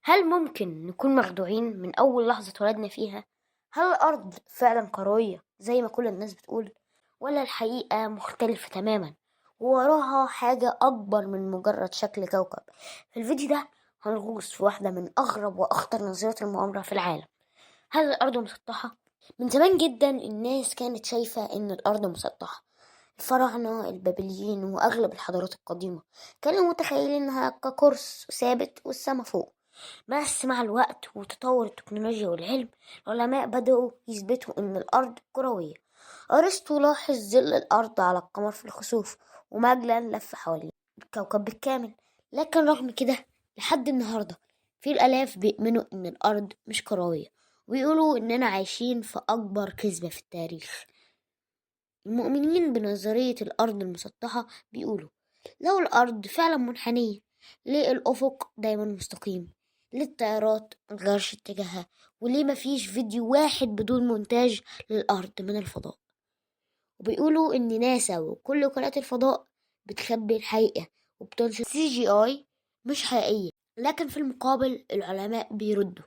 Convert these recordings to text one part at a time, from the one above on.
هل ممكن نكون مخدوعين من أول لحظة اتولدنا فيها؟ هل الأرض فعلا كروية زي ما كل الناس بتقول، ولا الحقيقة مختلفة تماما ووراها حاجة أكبر من مجرد شكل كوكب؟ في الفيديو ده هنغوص في واحدة من أغرب وأخطر نظريات المؤامرة في العالم. هل الأرض مسطحة؟ من زمان جدا الناس كانت شايفة إن الأرض مسطحة. الفراعنة، البابليين، وأغلب الحضارات القديمة كانوا متخيلين إنها كقرص ثابت والسما فوق. بس مع الوقت وتطور التكنولوجيا والعلم، العلماء بدأوا يثبتوا إن الأرض كروية. أرسطو لاحظ ظل الأرض على القمر في الخسوف، وماجلان لف حوالين الكوكب بالكامل. لكن رغم كده لحد النهاردة في الآلاف بيؤمنوا إن الأرض مش كروية، ويقولوا إننا عايشين في أكبر كذبة في التاريخ. المؤمنين بنظرية الأرض المسطحة بيقولوا لو الأرض فعلا منحنية، ليه الأفق دايما مستقيم؟ ليه الطيارات متغيرش اتجاهها؟ وليه مفيش فيديو واحد بدون مونتاج للأرض من الفضاء؟ وبيقولوا إن ناسا وكل وكالات الفضاء بتخبي الحقيقة وبتنشر CGI مش حقيقية. لكن في المقابل العلماء بيردوا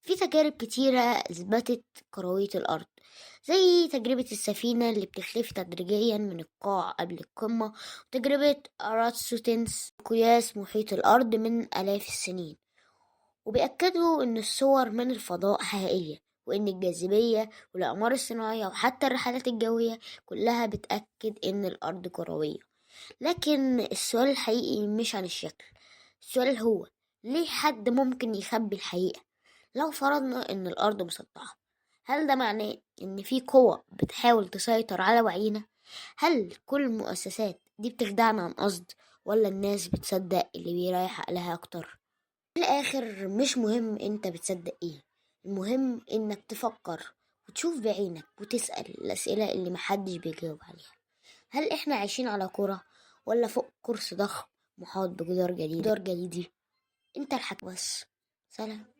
في تجارب كتيرة أثبتت كروية الأرض، زي تجربة السفينة اللي بتختفي تدريجيا من القاع قبل القمة، وتجربة أراتسوتنس قياس محيط الأرض من آلاف السنين. وبيأكدوا إن الصور من الفضاء حقيقية، وإن الجاذبية والأقمار الصناعية وحتى الرحلات الجوية كلها بتأكد إن الأرض كروية. لكن السؤال الحقيقي مش عن الشكل، السؤال هو ليه حد ممكن يخبي الحقيقة؟ لو فرضنا إن الأرض مسطحة، هل ده معناه إن في قوة بتحاول تسيطر على وعينا؟ هل كل المؤسسات دي بتخدعنا عن قصد، ولا الناس بتصدق اللي بيريح عقلها أكتر؟ في الآخر مش مهم أنت بتصدق إيه، المهم إنك تفكر وتشوف بعينك وتسأل الأسئلة اللي محدش بيجاوب عليها. هل إحنا عايشين على كرة ولا فوق كرسي ضخم محاط بجدار جليدي؟ أنت الحكم بس. سلام.